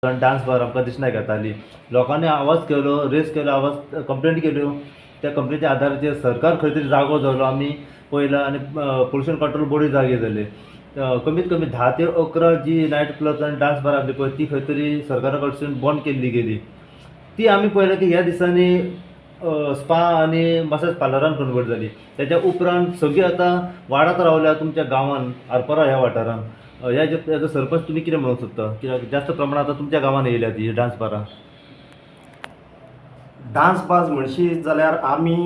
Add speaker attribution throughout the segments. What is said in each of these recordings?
Speaker 1: Dance bar आमकां दिसनाक येताली. लोकांनी आवाज केलो, रेज केलो आवाज, कंप्लेंट केल्यो. त्या कंप्लेनीच्या आधाराचेर सरकार खंय तरी जागो जालो, आमी पळयला आनी पोल्युशन कंट्रोल बोर्डूय जागे जाले. कमीत कमी 10 ते 11 जी नायट क्लब आनी डान्स बार आसली पळय, ती खंय तरी सरकारा कडसून बंद केल्ली गेली. ती आमी पळयलें की ह्या दिसांनी स्पा आनी मसाज पार्लरान कन्वर्ट जाली. तेच्या उपरांत सगळीं आतां वाडत रावल्या तुमच्या गांवान, आरपोरा ह्या वाठारान. ह्या हेजो सरपंच तुमी कितें म्हणूंक सोदता? कित्याक जास्त प्रमाणात आतां तुमच्या गांवान येयल्या ती डान्स बारां.
Speaker 2: डान्स बाज म्हणशी जाल्यार आमी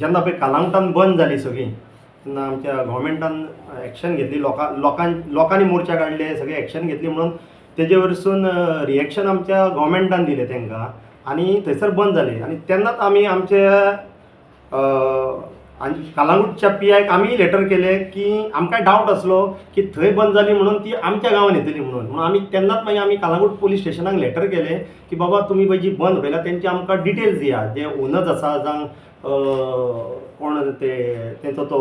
Speaker 2: जेन्ना पळय कलंगटान बंद जाली सगळीं, तेन्ना आमच्या गव्हर्मेंटान एक्शन घेतली. लोकांनी मोर्चा काडले, सगळे एक्शन घेतली म्हणून तेजे वरसून रिएक्शन आमच्या गव्हर्मेंटान दिलें तांकां आनी थंयसर बंद जालें. आनी तेन्नाच आमी आमच्या आनी कलंगूटच्या पी आयक आमी लेटर केलें की आमकां डावट आसलो की थंय बंद जाली म्हणून ती आमच्या गांवान येतली म्हणून. म्हणून आमी तेन्नाच मागीर आमी कलंगूट पोलीस स्टेशनाक लेटर केलें की बाबा, तुमी पळय जी बंद उडयल्या तेंचे आमकां डिटेल्स दिया, जे ओनर्स आसा, जावं कोण ते, तेंचो तो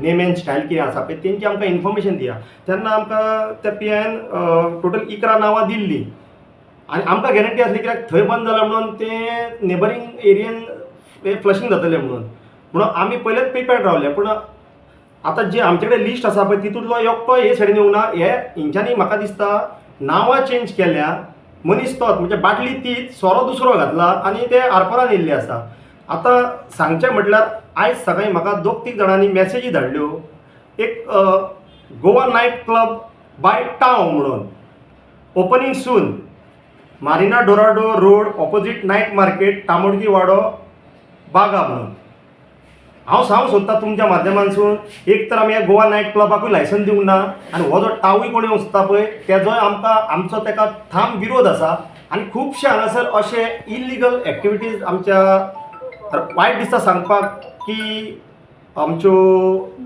Speaker 2: नेम एंड स्टायल कितें आसा पळय, तेंची आमकां इन्फॉर्मेशन दिया. तेन्ना आमकां त्या पी आयन टोटल 11 नांवां दिल्लीं आनी आमकां गॅरंटी आसली, कित्याक थंय बंद जालां म्हणून ते नेबरींग एरियेन फ्लशींग जातलें म्हणून. म्हणून आमी पयलेच प्रिपेर्ड रावले. पूण आतां जे आमचे कडेन लिस्ट आसा पळय, तितूंतलो एकटो हे सायडीन येवंक ना. हे हेंच्यांनी म्हाका दिसता नांवां चेंज केल्या, मनीस तोच, म्हणजे बाटली तीच, सोरो दुसरो घातला आनी ते आरपोरान येयल्ले आसा. आतां सांगचें म्हटल्यार आयज सकाळीं म्हाका दोग तीग जाणांनी मॅसेजी धाडल्यो, एक गोवा नायट क्लब बाय टाव म्हणून, opening soon, Marina Dorado Road, opposite night market, तामोडकी वाडो, बागा म्हणून. हांव सांगूंक सोदता तुमच्या माध्यमांसून, एक तर आमी ह्या गोवा नायट क्लबाकूय लायसन्स दिवंक ना आनी हो जो टावूय कोणी वचता पळय, तेजोय आमकां आमचो तेका ठाम विरोध आसा. आनी खुबशे हांगासर अशे इलिगल एक्टिविटीज आमच्या, वायट दिसता सांगपाक की आमच्यो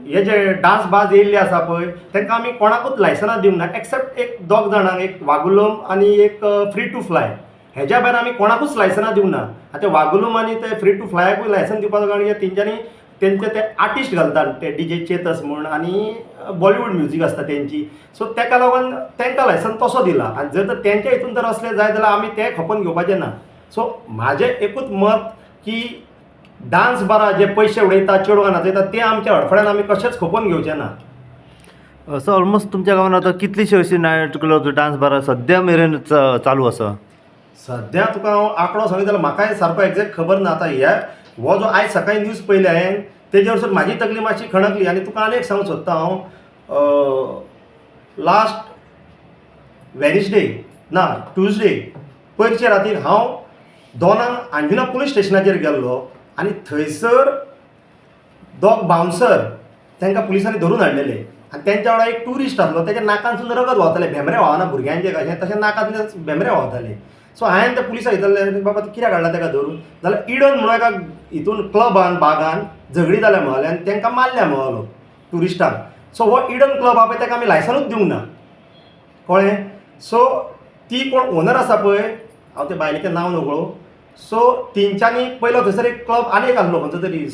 Speaker 2: हे जे डान्स बाज येयल्ले आसा पळय, तांकां आमी कोणाकूच लायसनां दिवंक ना, एक्सेप्ट एक दोग जाणांक, एक वागुलम आनी एक फ्री टू फ्लाय. हेज्या भायर आमी कोणाकूच लायसनां दिवंक ना. आतां वागुलम आनी ते फ्री टू फ्लायाकूय लायसन दिवपाचो कारण कितें, तेंच्यांनी तेंचे ते आर्टिस्ट घालतात, ते डीजे चेतस म्हूण आनी बॉलिवूड म्युजीक आसता तेंची. सो तेका लागून तेंकां लायसन तसो दिला. आनी जर तर तेंच्या हितून जर असलें जायत जाल्यार आमी तें खपोवन घेवपाचें ना. सो म्हाजें एकूच मत की डान्स बारा जे पयशे उडयता, चेडवां नाचयता, ते आमच्या हडफड्यान आमी कशेंच खपोवन घेवचे ना.
Speaker 1: सो ऑलमोस्ट तुमच्या गांवांत आतां कितलीशी अशी नायट क्लब, डान्स बारां सद्या मेरेन चालू आसा?
Speaker 2: सद्या तुका हांव आंकडो सांगत जाल्यार म्हाकाय सारको एग्जॅक्ट खबर ना. आतां हे हो जो आयज सकाळीं न्यूज पळयली हांवें, तेजे वरसून म्हाजी तकली मातशी खणकली. आनी तुका आनी एक सांगूंक सोदता हांव, लास्ट वेनसडे ना, ट्युजडे, पयरचे रातीर हांव 2 आंक अंजुना पुलीस स्टेशनाचेर गेल्लो आनी थंयसर दोग बाउन्सर तांकां पुलिसांनी धरून हाडलेले आनी तेंच्या वांगडा एक ट्युरिस्ट आसलो. तेच्या नाकांतसून रगत व्हांवतालें, भेमरे व्हांवना भुरग्यांचे कशें, तशें नाकांतल्यान भेमरे व्हांवताले. सो हांवें त्या पुलिसाक विचारलें, बाबा, कित्याक हाडला ताका धरून? जाल्यार इडन म्हणून एका हितून क्लबान बागान झगडी जाल्या म्हणले आनी तांकां मारल्या म्हणलो ट्युरिस्टांक. सो हो इडन क्लब आहा पळय, ताका आमी लायसनूच दिवंक ना, कळ्ळें? सो ती कोण ओनर आसा पळय, हांव ते बायलेचें नांव नकळो. सो तेंच्यांनी पयलो थंयसर एक क्लब आनी एक आसलो खंयचो तरी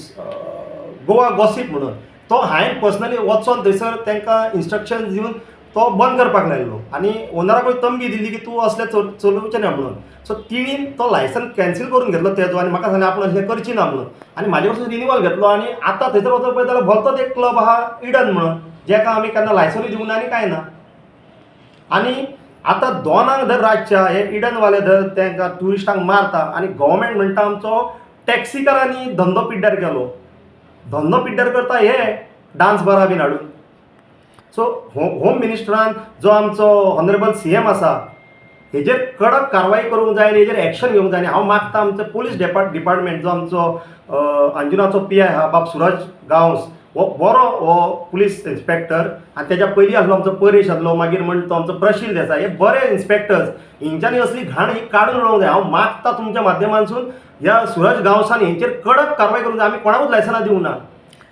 Speaker 2: गोवा गॉसीप म्हणून, तो हांवें पर्सनली वचोन थंयसर तांकां इन्स्ट्रक्शन दिवन तो बंद करपाक लायल्लो आनी ओनराकूय तंबी दिल्ली की तूं असलें चलोवचें ना म्हणून. सो तिणीन तो लायसन कॅन्सील करून घेतलो तेजो आनी म्हाका सांगलें आपूण असलें करची ना म्हणून आनी म्हाजे कडसून रिनिवल घेतलो. आनी आतां थंयसर वचून पळयता जाल्यार भलतोच एक क्लब आहा इडन म्हणून, जेका आमी केन्ना लायसनूय दिवंक ना आनी कांय ना. आनी आतां 2 आंक धर रातच्या हे इडनवाले धर तांकां ट्युरिस्टांक मारता आनी गव्हर्मेंट म्हणटा आमचो टॅक्सीकारांनी धंदो पिड्ड्यार केलो. धंदो पिड्ड्यार करता हे डान्स बारां बीन हाडून. सो होम मिनिस्टरान, जो आमचो ऑनरेबल सीएम आसा, हेजेर कडक कारवाई करूंक जाय आनी हेजेर एक्शन घेवंक जाय. आनी हांव मागता आमचो पोलीस डिपार्टमेंट, जो आमचो अंजुनाचो पी I आहा बाब सुरज गांवस, हो बरो हो पुलीस इन्स्पेक्टर आनी तेज्या पयलीं आसलो आमचो परेश आसलो, मागीर म्हण तो आमचो प्रशील देसाय, हे बरे इन्स्पेक्टर्स. हेंच्यांनी असली घाण ही काडून उडोवंक जाय. हांव मागता तुमच्या माध्यमांसून ह्या सुरज गांवसान हेंचेर कडक कारवाय करूंक जाय. आमी कोणाकूच लायसनां दिवंक ना.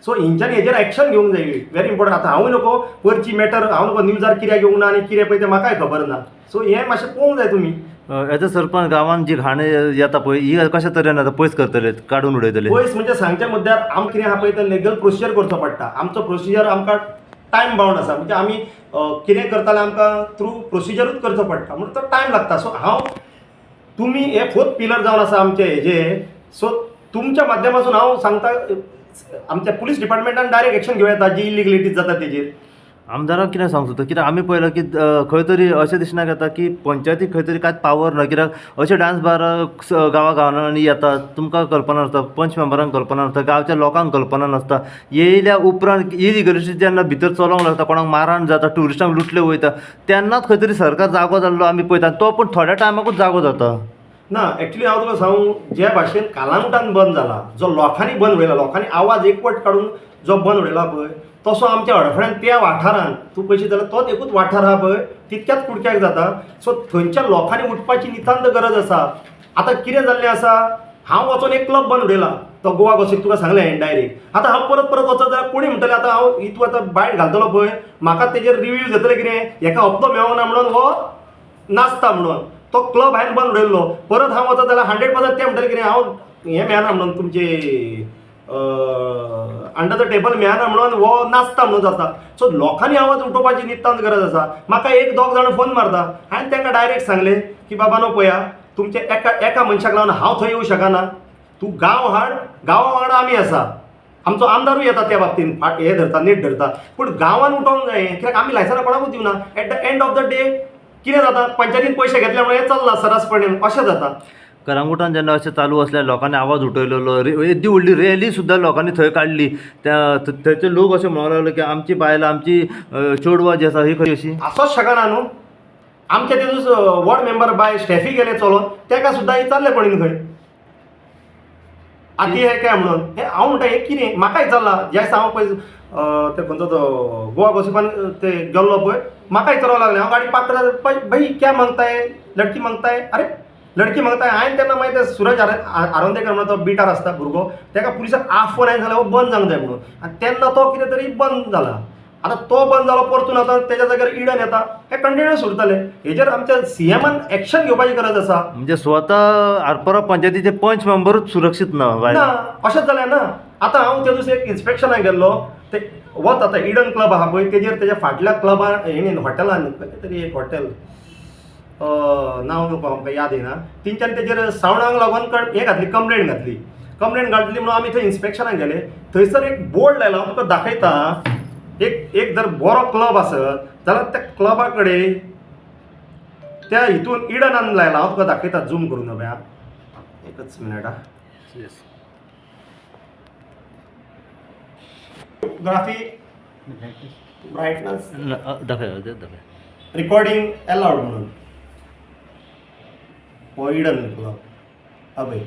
Speaker 2: सो हेंच्यांनी हेजेर एक्शन घेवंक जाय, व्हेरी इम्पॉर्टंट. आतां हांवूय नको पयरची मॅटर, हांव नको न्यूजार कित्याक येवंक ना आनी कितें पळय तें म्हाकाय खबर ना. सो हें मातशें पळोवंक जाय तुमी.
Speaker 1: एज अ सरपंच, गांवांत जी घाण येता पळय, ही कशा तरेन आतां पयस करतले, काडून उडयतले?
Speaker 2: पयस म्हणजे सांगच्या मुद्द्यार आमकां कितें आहा पळय, तें लिगल प्रोसिजर करचो पडटा. आमचो प्रोसिजर आमकां टायम बाउंड आसा. म्हणजे आमी कितें करता जाल्यार आमकां थ्रू प्रोसिजरूच करचो पडटा, म्हणून तो टायम लागता. सो हांव तुमी हे फोर्थ पिलर जावन आसा आमचे हेजे, सो तुमच्या माध्यमासून हांव सांगता आमच्या पुलीस डिपार्टमेंटान डायरेक्ट एक्शन घेवं येता जी इलिगलिटीज जाता तेजेर.
Speaker 1: आमदाराक कितें सांगूंक सोदता? कित्याक आमी पळयलां की खंय तरी अशें दिसनाक येता की पंचायतीक खंय तरी कांयच पावर ना, कित्याक अशे डांस बार गांवा गांवांनी येतात, तुमकां कल्पना नासता, पंच मेंबरांक कल्पना नासता, गांवच्या लोकांक कल्पना नासता. येयल्या उपरांत इलिगलिटी जेन्ना भितर चलोवंक लागता, कोणाक मारहाण जाता, ट्युरिस्टांक लुटले वयता, तेन्नाच खंय तरी सरकार जागो जाल्लो आमी पळयता, तो पूण थोड्या टायमाकूच जागो जाता.
Speaker 2: ना, एक्चुली हांव तुका सांगू, जे भाशेन कालांगुटान बंद जाला, जो लोकांनी बंद उडयला, लोकांनी आवाज एकवट काडून जो बंद उडयला पळय, तसो आमच्या हडफड्यान त्या वाठारान तूं पळयशी जाल्यार तोच एकूच वाठार आहा पळय, तितक्याच कुडक्याक जाता. सो थंयच्या लोकांनी उठपाची नितांत गरज आसा. आतां कितें जाल्लें आसा, हांव वचोन एक क्लब बंद उडयला, तो गोवा गोसीप तुका सांगलें हांवें डायरेक्ट. आतां हांव परत परत वचत जाल्यार कोणी म्हणटलें आतां हांव हितू आतां बायट घालतलो पळय, म्हाका तेजेर रिव्यू जातले कितें, हेका हप्तो मेळोना म्हणून हो नाचता म्हणून तो क्लब हांवें बंद उडयल्लो. परत हांव वचत जाल्यार 100% ते म्हणटले कितें हांव हें मेळना म्हणून, तुमचे अंडर the table मेळना म्हणून हो नाचता म्हणून जाता. सो लोकांनी आवाज उठोवपाची नितांत गरज आसा. म्हाका एक दोग जाण फोन मारता, हांवें तांकां डायरेक्ट सांगलें की बाबा न्हू पळया, तुमचे एका एका मनशाक लागून हांव थंय येवं शकना, तूं गांव हाड, गांवा वांगडा आमी आसा, आमचो आमदारूय येता त्या बाबतीन फाट हें धरता, नेट धरता, पूण गांवान उठोवंक जाय, कित्याक आमी लायसनां कोणाकूच दिवना. At the end of the day कितें जाता, पंचायतीन पयशे घेतले म्हणून हें चल्लां सरासपणे, अशें जाता.
Speaker 1: कलंगूटान जेन्ना अशें चालू आसलें, लोकांनी आवाज उठयलेलो, येदी व्हडली रॅली सुद्दां लोकांनी थंय काडली. त्या थंयचे लोक अशें म्हणूंक लागले की आमची बायलां, आमची चेडवां जी आसा ही खंय अशी
Speaker 2: आसोच शकना न्हू. आमचे तेजूच वॉर्ड मेंबर बाय स्टेफी गेले चलोन, तेका सुद्दां विचारलें कोणीन खंय आती हे काय म्हणून. हें हांव म्हणटा हें कितें, म्हाका विचारलां ज्या दिसा हांव पळय ते खंयचो तो गोवा गोसिपान ते गेल्लो पळय, म्हाका विचारपाक लागलें, हांव गाडी पार्क करता, भाई क्या मागता है, लडकी मागता है, अरे लडकी मागता है. हांवें तेन्ना मागीर ते सुरज आरोंदेकर म्हणून तो बिटार आसता भुरगो, तेका पुलिसाक आफोवन हांवें सांगलें हो बंद जावंक जाय म्हणून, आनी तेन्ना तो कितें तरी बंद जाला. आतां तो बंद जालो, परतून आतां तेज्या जाग्यार इडन येता, हें कंटिन्युअस उरतलें. हेजेर आमच्या सीएमान एक्शन घेवपाची गरज आसा.
Speaker 1: म्हणजे स्वता आरपोरा पंचायतीचे पंच मेंबरूच सुरक्षीत ना.
Speaker 2: ना, अशेंच जालें ना. आतां हांव त्या दिसा एक इन्स्पेक्शनाक गेल्लो, ते वत आतां इडन क्लब आहा पळय, तेजेर तेज्या फाटल्या क्लबान हेणेन हॉटेलान खंयचें तरी एक हॉटेल, नांव नको आमकां याद येना, तेंच्यांनी तेजेर सावंडाक लागून हें घातली, कंप्लेन घातली. कंप्लेन घातली म्हणून आमी थंय इन्स्पेक्शनाक गेले, थंयसर एक बोर्ड लायला, हांव तुका दाखयता. एक एक जर बरो क्लब आसत जाल्यार त्या क्लबा कडेन त्या हितून इडनान लायला, हांव तुका दाखयता झूम करून पळया, एकच मिनट. ग्राफी ब्रायटनस
Speaker 1: दाखय दाखय
Speaker 2: रिकॉर्डिंग अलाउड म्हणून हो इडन क्लब. अभय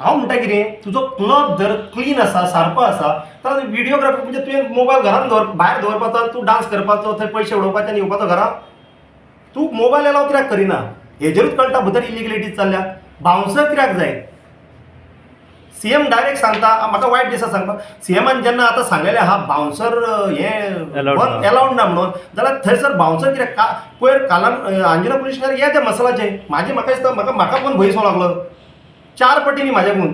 Speaker 2: हांव म्हणटा कितें, तुजो क्लब जर क्लीन आसा, सारको आसा, जाल्यार विडियोग्राफी म्हणजे तुवें मोबायल घरान दवर, भायर दवरपाचो, तूं डांस करपाचो, थंय पयशे उडोवपाचे आनी येवपाचो घरा. तूं मोबायल अलाव कित्याक करिना, हेजेरूच कळटा भितर इलिगलिटीज चल्ल्या. बाउन्सर कित्याक जाय, सीएम डायरेक्ट सांगता, म्हाका वायट दिसता सांगपाक, सीएमान जेन्ना आतां सांगलेलें आहा बाउन्सर हें अलाउड ना म्हणून, जाल्यार थंयसर बाउन्सर कित्याक? पयर कालाम अंजुना पुलीस स्टेशनार ये त्या मसालाचें, म्हाजी म्हाका दिसता म्हाका म्हाका पण भंय दिसूंक लागलो 4 पटींनी म्हाज्याकून.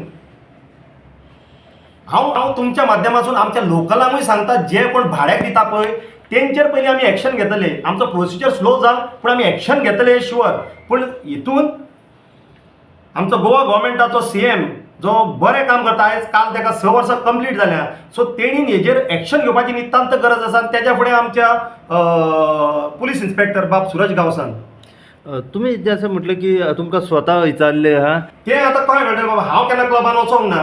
Speaker 2: हांव हांव तुमच्या माध्यमासून आमच्या लोकलांकूय सांगता, जे कोण भाड्याक दिता पळय तेंचेर पयलीं आमी एक्शन घेतले. आमचो प्रोसिजर स्लो जा, पूण आमी एक्शन घेतले शुअर. पूण हितून आमचो गोवा गव्हर्मेंटाचो सीएम जो बरें काम करता, आयज काल ताका 6 वर्सां कंप्लीट जाल्या, सो तेणीन हेजेर एक्शन घेवपाची नितांत गरज आसा. आनी तेज्या फुडें आमच्या पुलीस इन्स्पेक्टर बाब सुरज गांवसान.
Speaker 1: तुमी जें आसा म्हटलें की तुमकां स्वता विचारलें हा,
Speaker 2: तें आतां कळ्ळें मेळटलें बाबा, हांव केन्ना क्लबान वचोंक ना.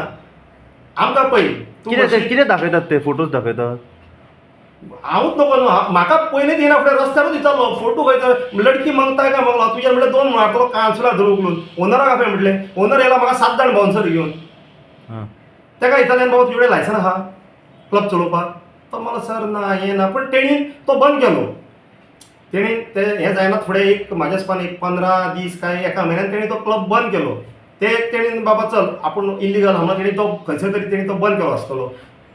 Speaker 2: आमकां पळय
Speaker 1: कितें कितें दाखयतात ते फोटोज दाखयतात,
Speaker 2: हांवूच नको न्हू, म्हाका पयलीं दिना फुडें रस्त्यारूच विचारलो फोटो खंयचो, लडकी मागताय काय मागलो, तुज्या म्हटलें 2 मारतलो कांसुला धरून उखलून. ओनराक आपय म्हटलें, ओनर येयला म्हाका 7 जाण बाउन्सर घेवन. तेका विचारलें बाबा तुजे कडेन लायसन आहा क्लब चलोवपाक, तो म्हणलो सर ना हें ना, पूण तेणी तो बंद केलो. तेणी ते हें जायना फुडें एक म्हाज्या हिसपान एक 15 दीस काय एका म्हयन्यान तेणी तो क्लब बंद केलो. ते तेणी बाबा चल आपूण इल्लीगल आहा म्हणून तेणी तो खंयसर तरी तेणी तो बंद केलो आसतलो.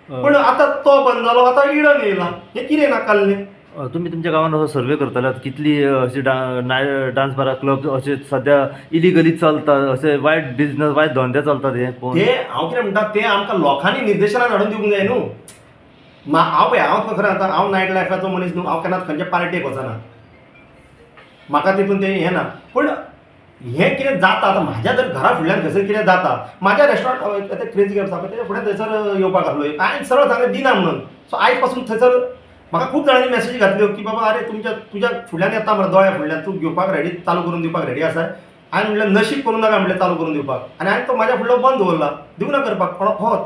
Speaker 2: पूण आतां तो बंद जालो, आतां इडन येयला, हें कितें नाकाल्लें.
Speaker 1: तुमी तुमच्या गांवांत असो सर्वे करताले कितली अशी डांस बारा क्लब अशे सद्या इलिगली चलता, अशे वायट बिजनस वायट धंदे चलतात हे पळोवन?
Speaker 2: ते हांव कितें म्हणटा, ते आमकां लोकांनी निर्देशनान हाडून दिवंक जाय न्हू. हांव पळय, हांव तुका खरें सांगता, हांव नायट लायफाचो मनीस न्हू. हांव केन्नाच खंयच्या पार्टेक वचना, म्हाका तितून तें हें ना. पूण हें कितें जाता आतां म्हाज्या जर घरा फुडल्यान खंयसर कितें जाता, म्हाज्या रेस्टॉरंट आतां क्रेजी गेम्स आसा पळय, तेज्या फुडें थंयसर येवपाक आसलो, हांवें सरळ सांगलें दिना म्हणून. सो आयज पासून थंयसर म्हाका खूब जाणांनी मॅसेजी घातल्यो की बाबा आरे तुमच्या तुज्या फुडल्यान येता मरे, दोळ्या फुडल्यान तूं घेवपाक रेडी, चालू करून दिवपाक रेडी आसा. हांवें म्हणलें नशीब करूं नाका म्हणलें चालू करून दिवपाक, आनी हांवें तो म्हाज्या फुडलो बंद दवरला, दिवना करपाक कोणाक होच.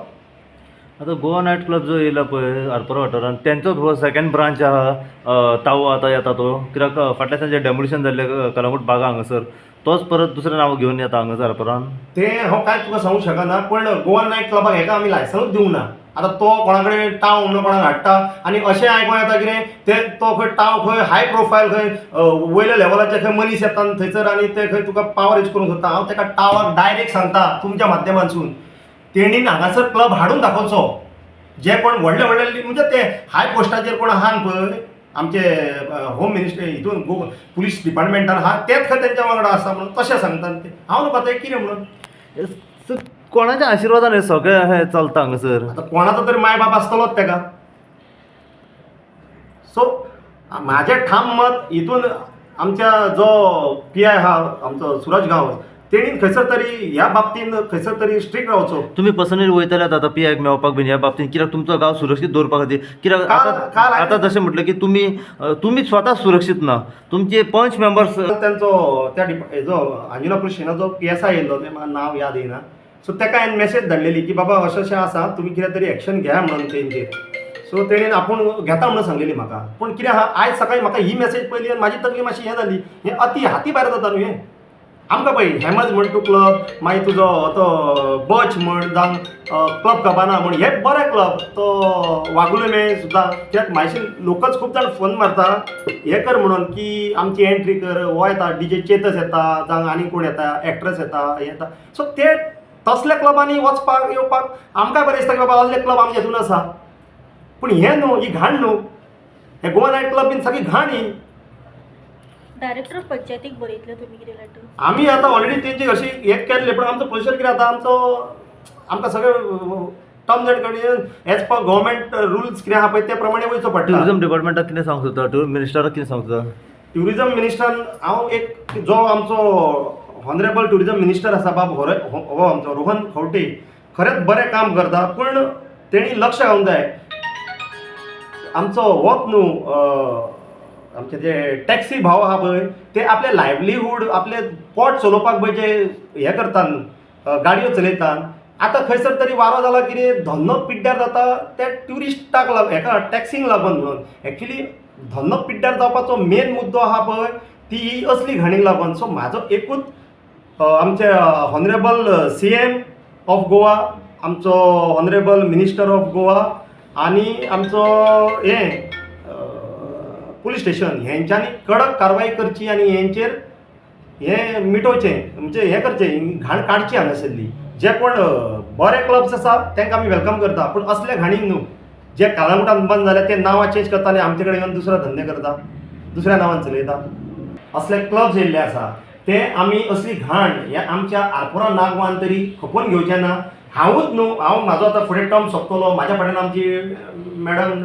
Speaker 1: आतां गोवा नायट क्लब जो येयला पळय आरपोरा वाठारान, तेंचोच हो सेकंड ब्रांच आहा. तावो आतां येता तो, कित्याक फाटल्या दिसा जें डेमोलिशन जाल्लें कलंगूट बागा हांगासर, तोच परत दुसरें नांव घेवन येता हांगासर आरपोरान.
Speaker 2: तें हांव कांय तुका सांगूंक शकना, पण गोवा नायट क्लबाक हेका आमी लायसनूच दिवंक ना. आतां तो कोणा कडेन टाव म्हणून कोणाक हाडटा आनी अशें आयकोंक येता कितें ते तो खंय टाव खंय हाय प्रोफायल खंय वयल्या लेवलाचे खंय मनीस येता थंयसर आनी ते खंय तुका पावर यूज करूंक सोदता. हांव तेका टावाक डायरेक्ट सांगता तुमच्या माध्यमांतसून, तेणीन हांगासर क्लब हाडून दाखोवचो. जे कोण व्हडले व्हडले म्हणजे ते हाय पोस्टाचेर कोण आहा न्हू पळय, आमचे होम मिनिस्टर हितून गो पुलीस डिपार्टमेंटान आहा, तेच खंय तेंच्या वांगडा आसा म्हणून तशें सांगता ते. हांव न्हू तें कितें म्हणून.
Speaker 1: कोणाच्या आशिर्वादान हें सगळें हें चलता हांगासर?
Speaker 2: आतां कोणाचो तरी माय बाप आसतलोच तेका. सो म्हाजें ठाम मत हितून आमच्या जो पी I आहा आमचो सुरज गांवस, तेणीन खंयसर तरी ह्या बाबतीन खंयसर तरी स्ट्रिक्ट रावचो.
Speaker 1: तुमी पर्सनली वयतले आतां पी आयक मेळपाक बीन ह्या बाबतीन, कित्याक तुमचो गांव सुरक्षीत दवरपा खातीर? कित्याक
Speaker 2: काल
Speaker 1: आतां जशें म्हटलें की तुमी तुमी स्वता सुरक्षीत ना, तुमचे पंच मेंबर्स
Speaker 2: तेंचो त्या हेजो अंजुना पुलीस स्टेशनाचो पी एस I येयल्लो, तें म्हाका नांव याद येयना. सो तेका हांवें मॅसेज धाडलेली की बाबा अशें अशें आसा, तुमी कितें तरी एक्शन घेया म्हणून तेंचेर. सो तेणेन आपूण घेता म्हणून सांगलेली म्हाका. पूण कितें आहा, आयज सकाळीं म्हाका ही मॅसेज पयली आनी म्हाजी तकली मातशी हें जाली, हें अती हाती भायर जाता न्हू हें. आमकां पळय हेमज म्हण तूं क्लब, मागीर तुजो तो बच म्हण, जावं क्लब कबाना म्हण, हे बरे क्लब. तो वागुलेमे सुद्दां, कित्याक म्हायशी लोकच खूब जाण फोन मारता हें कर म्हणून की आमची एंट्री कर, हो येता डीजे चेतस येता, जावं आनी कोण येता, एक्ट्रस येता, हें येता. सो ते तसल्या क्लबांनी वचपाक येवपाक आमकां बरें दिसता की बाबा असले क्लब आमच्या हितून आसा. पूण हें न्हू, ही घाण न्हू, हे गोवा नायट क्लब बीन सारकी घाण ही.
Speaker 3: डायरेक्टर पंचायतीक बरयतले तुमी कितें लेटर?
Speaker 2: आमी आतां ऑलरेडी तेंची अशी हें केल्लें, पूण आमचो प्रोसिजर कितें आतां आमचो आमकां सगळें terms and condition as per government rules कितें आहा पळय ते प्रमाणे वयचो पडटा.
Speaker 1: ट्युरिजम डिपार्टमेंटाक कितें सांगूंक सोदता, टुरिजम मिनिस्टराक कितें सांगूंक सोदता?
Speaker 2: ट्युरिजम मिनिस्टरान हांव एक जो आमचो ऑनरेबल ट्युरिजम मिनिस्टर आसा बाब हो आमचो रोहन खंवटे, खरेंच बरें काम करता, पूण तेणी लक्ष घालूंक जाय. आमचो होच न्हू, आमचे जे टॅक्सी भाव आहा पळय ते आपले लायवलीहूड आपले पोट चलोवपाक पळय जे हें करतात, गाडयो चलयतात. आतां खंयसर तरी वारो जाला कितें धंदो पिड्ड्यार जाता त्या ट्युरिस्टाक लागून, हेका टॅक्सींक लागून म्हणून. एक्चुली धंदो पिड्ड्यार जावपाचो मेन मुद्दो आहा पळय ती ही असली घाणीक लागून. सो म्हाजो एकूच आमचे honourable CM of Goa, आमचो ऑनरेबल मिनिस्टर ऑफ गोवा आनी आमचो हें पुलीस स्टेशन, हेंच्यांनी कडक कारवाय करची आनी हेंचेर हें मिटोवचें, म्हणजे हें करचें, घाण काडची हांगासरली. जे कोण बरे क्लब्स आसा तांकां आमी welcome करता, पूण असल्या घाणीक न्हू जे कालांगुटान बंद जाले ते नांवां चेंज करता आनी आमचे कडेन येवन दुसरो धंदे करता, दुसऱ्या नांवान चलयता. असले क्लब्स येयल्ले आसा ते आमी असली घाण ह्या आमच्या आरपोरा नागवान तरी खपोवन घेवचे ना. हांवूच न्हू, हांव म्हाजो आतां फुडें टर्म सोंपतलो, म्हाज्या फाटल्यान आमची मॅडम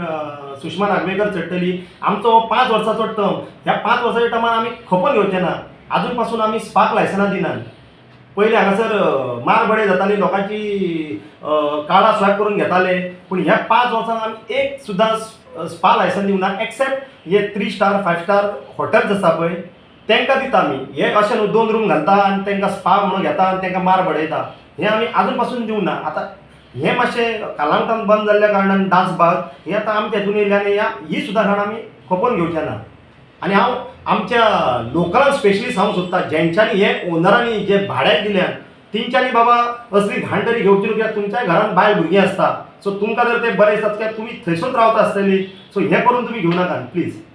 Speaker 2: सुषमा नागवेकर चडटली. आमचो हो 5 वर्साचो टर्म, ह्या 5 वर्साच्या टर्मान आमी खपोवन घेवचे ना. आजून पासून आमी स्पाक लायसनां दिनात. पयलीं हांगासर मार बडय जाताली, लोकांची कार्डां स्वायप करून घेताले, पूण ह्या 5 वर्सांत आमी एक सुद्दां स्पा लायसन दिवना, एक्सेप्ट हे 3 स्टार 5 स्टार हॉटेल्स आसा पळय तांकां दिता आमी. हे अशें न्हू 2 रूम घालता आनी तांकां स्पा म्हणून घेता आनी तांकां मार बडयता, हें आमी आजून पासून दिवना. आतां हें मातशें कालांगुटान बंद जाल्ल्या कारणान डान्स बार हें आतां आमच्या हितून येयलें आनी ही सुद्दां घाण आमी खपोवन घेवचे ना. आनी हांव आमच्या लोकलांक स्पेशली सांगूंक सोदता, जेंच्यांनी हे ओनरांनी जे भाड्याक दिल्यात तेंच्यांनी बाबा असली घाण तरी घेवची न्हू, कित्याक तुमच्याय घरान बायल भुरगीं आसता. सो तुमकां जर ते बरें दिसता कित्याक तुमी थंयसरूच रावता आसतली. सो हें करून तुमी घेवं नाकात प्लीज.